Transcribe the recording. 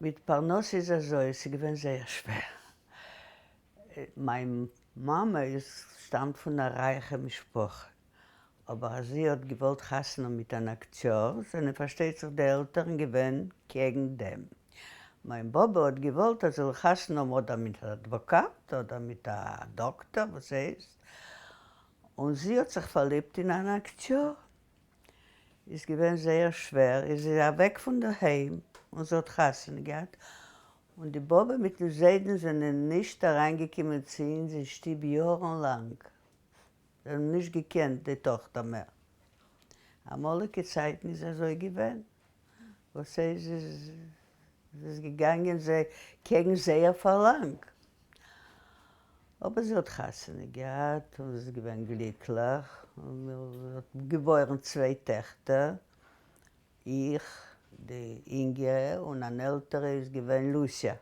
מיט פרנסה איז אזוי, עס איז געווען זייער שווער. מיין מאמע איז שטאמט פון א רייכע משפחה, אבער אז זי האט געוואלט חתונה מיט אן אקטיאר, זענען פארשטייט זיך די עלטערן געווען קעגן דעם. מיין באבע האט געוואלט אז זי זאל חתונה האבן אדער מיט אן אדוואקאט אדער מיט א דאקטער וואס הייסט, און זי האט זיך פארליבט אין אן אקטיאר. איז געווען זייער שווער, איז זי אוועק פון דער היים און זי האט חתונה געהאט, און די באבע מיטן זיידן זענען נישט אריינגעקומען צו אונז אין שטוב יארן לאנג, זיי האבן נישט געקענט די טאכטער מער. אמאליגע צייטן איז אזוי געווען, וואס הייסט זי איז געגאנגען זיי קעגן זייער פארלאנג, אבער זי האט חתונה געהאט און זי איז געווען גליקליך, און האט געבוירן צוויי טעכטער, איך די אינגערע און אן עלטערע איז געווען לוסיא.